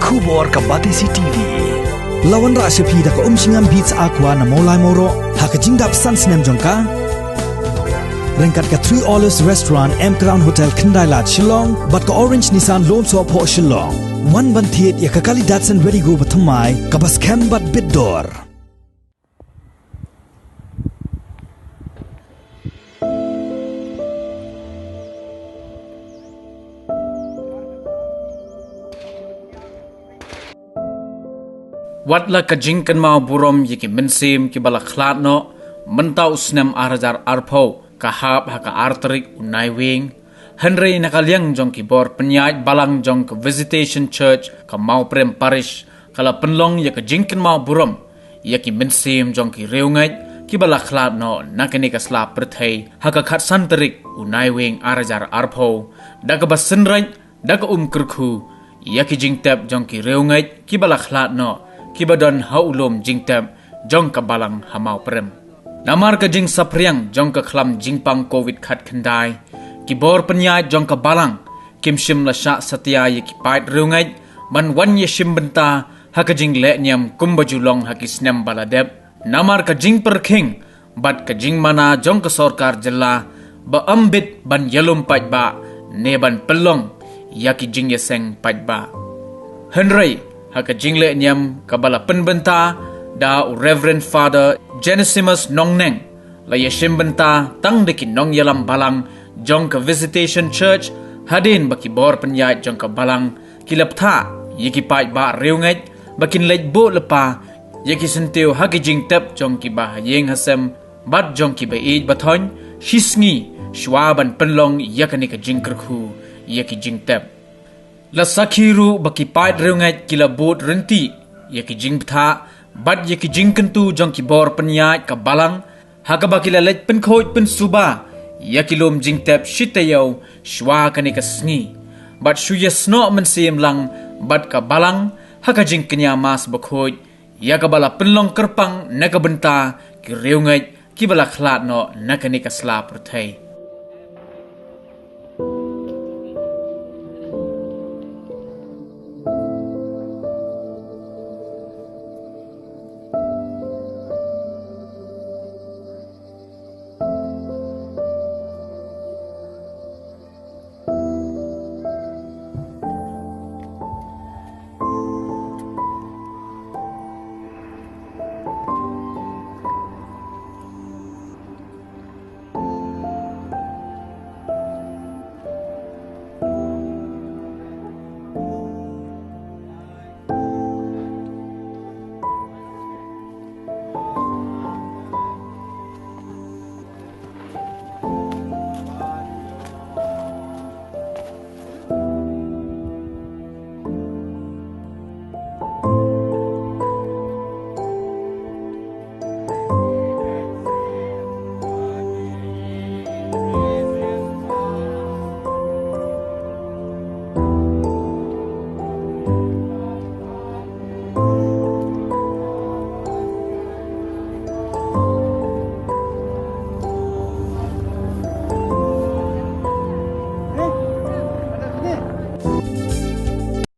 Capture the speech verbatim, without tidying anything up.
Khubor ka Batesi T V. La wanrah sha phi da ka Umshngam Beats Aqua na Mawlai Mawroh ha ka jingdap san snem jong ka. Ryngkat ka Three Olives Restaurant, M Crown Hotel, Khyndai Lad, Shillong, bad ka Orange Nissan Lum Sohphoh, Shillong. Wan ban thied ïa ka kali Datsun Redi-GO bathymmai kaba skhem bad bit dor. Wat la ka jingkynmaw burom ïa ki mynsiem kiba la khlad noh, mynta u snem ar hajar arphew ka hap ha ka ar tarik u Naiwieng. Hynrei na ka liang jong ki bor pynïaid balang jong ka Visitation Church ka Mawprem Parish ka la pynlong ïa ka jingkynmaw burom ïa ki mynsiem jong ki riewngeit kiba la khlad noh na kane ka sla pyrthei ha ka khatsan tarik u Naiwieng ar hajar arphew, da kaba synreit da ka um kyrkhu ïa ki jingtep jong ki riewngeit kiba la khlad noh, kiba don ha u lum jingtep jong ka balang ha Mawprem. Namar ka jingsaphriang jong ka khlam jingpang covid khatkhyndai, ki bor pynïaid jong ka balang kim shym la shah satia ïa ki paid riewngeit ban wan ïashim bynta ha ka jingleh niam kumba ju long ha ki snem ba la dep. Namar ka jingpyrkhing bad ka jingmana jong ka sorkar jylla ba ym bit ban ïalum paidbah ne ban pynlong ïa ki jingïaseng paidbah. Hynrei ha ka jingleh niam kaba la pynbynta da u Reverend Father Genesimus Nongneng, la ïashim bynta tang da ki nongïalam balang jong ka Visitation Church, hadien ba ki bor pynïaid jong ka balang ki la bthah ïa ki paidbah riewngeit ba kin leit buh lypa ïa ki syntiew ha ki jingtep jong kiba ha ïing ha sem bad jong kiba ïeit ba thoiñ shisngi shwa ban pynlong ïa kane ka jingkyrkhu ïa ki jingtep. La sakhi ruh ba ki paid riewngeit ki la bud ryntih ïa ki jingbthah bad ïa ki jingkyntu jong ki bor pynïaid ka balang, ha kaba ki la leit pynkhuid pynsuba ïa ki lum jingtep shi taïew shwa kane ka sngi, bad shu ïasnoh mynsiem lang bad ka balang ha ka jingkñia Mass bakhuid, ïa kaba la pynlong kyrpang na ka bynta ki riewngeit kiba la khlad noh na kane ka sla pyrthei.